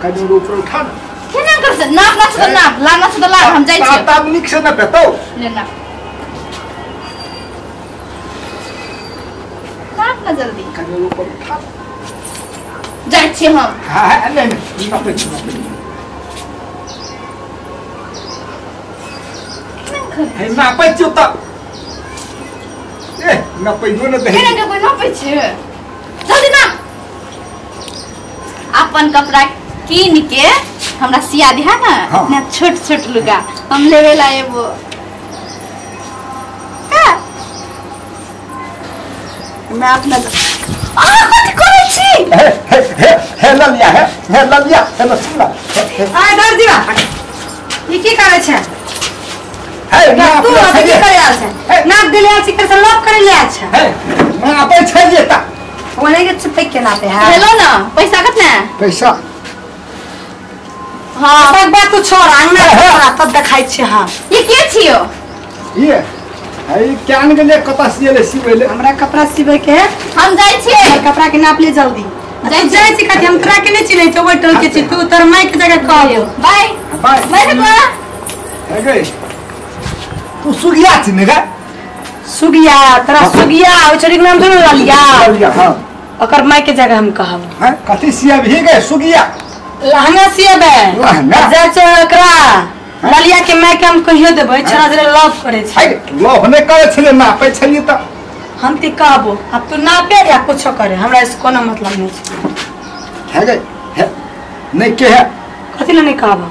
कनी ऊपर उठा ना। केना कर से नाप ना छ नाप लाना छ त ला हम जाइ छी। ताब निक से ना पेतौ ले ना नाप ना जल्दी। कनी ऊपर उठा जाइ छी हम। हां नहीं नहीं नापै छी। हे नापै छी त ए नापैयो न दे। केना के कोई नापै छी जल्दी नाप। अपन कपड़ा कीन के हमरा सिया दिहा ना। हाँ। इतना छोट छोट लुगा हम लेवे ला एबो का मैं अपना आ कथि करै छी। हे हे हे हे ललिया हे हे ललिया हे सुन। आ दर्जी बा ई की करै छै? हे ना तू अभी की करे आल छै? नाप देले आल छी कर से लॉक करे ले आल छै। हे नापै छै जेता ओने के चुपक के नापे है। हेलो ना पैसा कतना पैसा? हां सब बात तू छोड़ अंगना छोड़ तब देखाइ छी। हां ई के छियो? ये हई क्यान गेले कता सियले सिवेले हमरा कपड़ा सिबै के हम जाइ छी। कपड़ा के नाप ले जल्दी। जाइ जाइ छी कथि हम तोरा के नहीं चिन्है छौ ओइ टोल के छी तू तोर माई के जगह कहलियो। बाय बाय बाय बा हे गई तू सुगिया छी ने गा? सुगिया तोरा सुगिया ओ छोरी के नाम सुन ललिया। ललिया हां ओकर माई के जगह हम कहब। हां कथि सियब ही गए सुगिया? लहंगा सियबे जा छौ एकरा ललिया के माई के हम कहियो देबै छोरा जरे लव करे छै। हाय लव नै करे छले नापै छलिए त हम ते कहबो अब तू नापे या कुछो करे हमरा इस कोनो मतलब नहीं छै। है गई है नहीं के है कथि ले नहीं कहबो?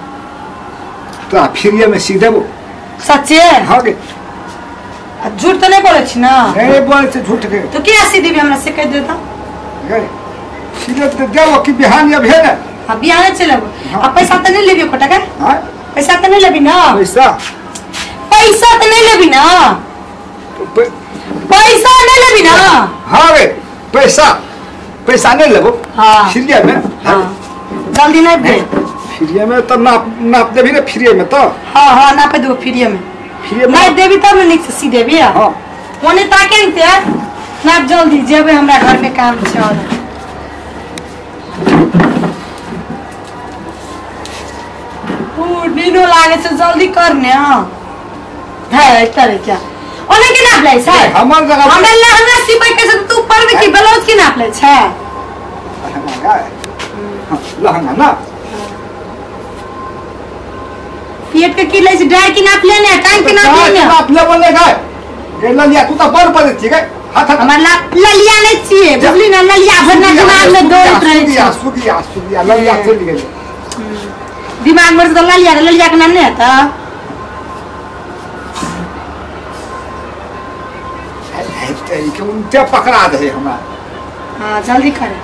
तो आ फिरिए में सी देबो। सच्चे? हां गे आ झूठ त नहीं बोलै छी ना? नहीं बोलै छै झूठ के। तो के सी देबी हमरा से कह देता? गई सीधे त देबो कि बिहान अब है ना? हां बिहान चलब। आ पैसा त नहीं लेबी कोटा के? हां पैसा त नहीं लेबी ना? पैसा पैसा त नहीं लेबी ना? पैसा नहीं लेबी ना? हां रे पैसा पैसा नहीं लेबो। हां फिरिया में। हां जल्दी नहीं दे फिरिया में त नाप नाप देबी रे फिरिया में त। हां हां नाप देबो फिरिया में। फिरिया में नहीं देबी तब न निक से सी देबी। हां ओने ताके न ते नाप जल्दी जेबे हमरा घर में काम छै और ओ नीनो लागे छै जल्दी कर ने। है तरह क्या ओने के नाप लै छै? हमर जगह हमरा लहंगा सिबै के छै तू ऊपर में की ब्लाउज के नाप लै छै? लहंगा लहंगा ना पेट के की लै छै? ड्राई के नाप लेने टांग के नाप लेने नाप लेबो ले गए गे ललिया तू त बड़ बजै छी गे हाथ हमर ललिया नै छियै बुझली ना? ललिया भरना दिमाग में दौड़ैत रहै छै। सुगिया सुगिया ललिया चलि गेलै दिमाग में त ललिया ललिया के नाम नै हेतै। के उनटे पकड़ा दे हमरा। हां जल्दी करे।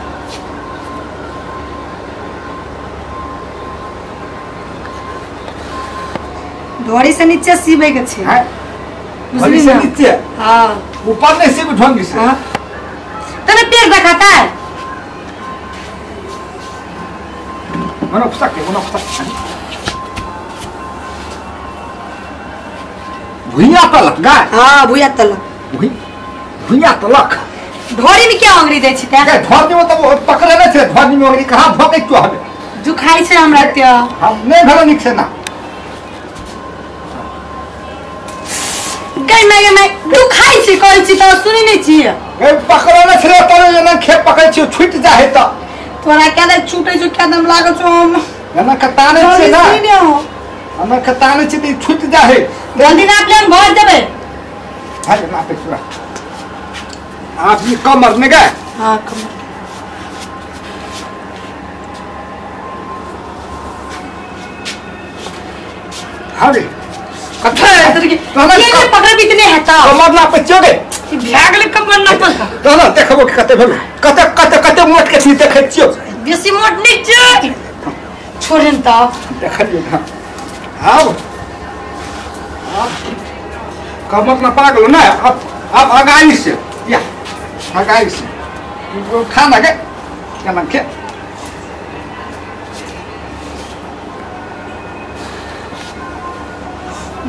ढोरी से नीचे सीबै के छै। हां बुझली से नीचे। हां ऊपर नहीं सीब ढंग से। हां तने पेट दिखाता है मनो फसक के मनो फसक भुइया तलक गा। हां भुइया तलक भुइया तलक ढोरी में क्या अंगरी दै छी ते? ढोरी में त पकड़े नै छै ढोरी में अंगरी कहां भोकै छौ हमे दुखाइ छै हमरा ते। हम नहीं भेलो निक से ना गई मैं दुखाइ छै कहै छी त सुनै नै छी। गई पकड़े नै छले तोरे जेना खेत पकड़ै छी छूट जा है त तोरा क्या दे छूटै छौ क्या दम लागै छौ हम एना कताने छै ना एना कताने छै त छूट जा है। जल्दी नाप ले हम घर देबै। हां नापे पूरा आप ये कमर में गए। हां कमर हां रे कथा है के ये पकड़ भी इतने है त कमर ना पे चोगे भाग ले कमर ना पकड़ तो ना देखबो कि कते भेल कते कते कते मोट के छी देखै छियो बेसी मोट नहीं छै छोड़ेन त देखलियो हां आब कमर ना पागल ना अब अगाई से या अगाई से खाना के केना के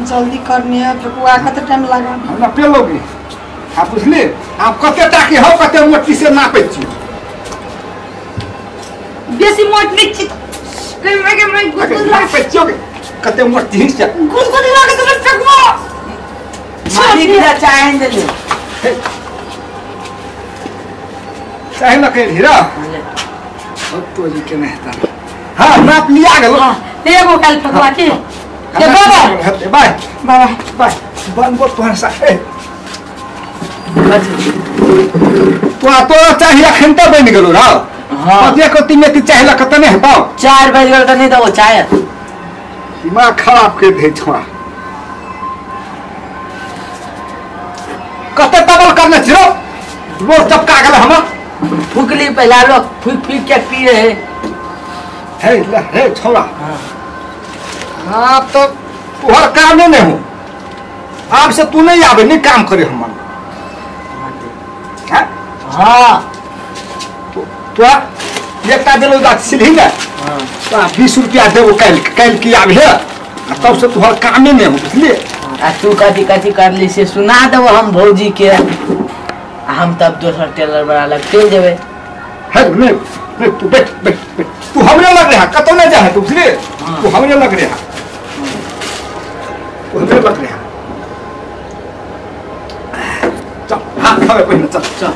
जल्दी करने है फेकुआ कते टाइम लगा हमरा पेलोगी आप बुझली आप कते टाकी हो कते मोटी से नापै छी बेसी मोट नहीं छी रे के मैं गुद लाग पे के कते मोट चीज छै गुद गुद लागे तो फेकबो मालिक ला चाय दे ले चाय ना के हीरा अब तो जी के नहीं था। हां नाप लिया गेलो। हां ले एगो काल फेकबा के ले बाबा बाय बाबा बाय बनबो तोहर सा तो तो चाहिए अखन त बनि गेलो र। हां कते कति में चाहे ला कत नहीं हेतौ 4 बज गेल त नहीं देबो चाय। दिमाग खराब कर दे छोड़ा कते तबल करने छिरो लोग चपका गेल हम फुकली पहला लोग फूक फूक के पी रहे हे ले हे छोड़ा। हां तो तोहर काम नहीं हो आप से तू नहीं आवे नहीं काम करे हमर। हां हां तो एकटा देलो गाछ सिलही ने। हां तो 20 रुपया देबो काल्हि काल्हि की आबे तब से तोहर कामे नहीं हो बुझलिए। आ तू कथी कथी करली से सुना देबो हम भौजी के आ हम तब दोसर टेलर बड़ा लग चल जेबे। हे नहीं नहीं तू बैठ बैठ बैठ तू हमरे लग रहा कतौ नहीं जा है तू बुझलिए। तू हमरे लग रहा तू हमरे लग रहा। चल हाथ खावे पहिने चल चल।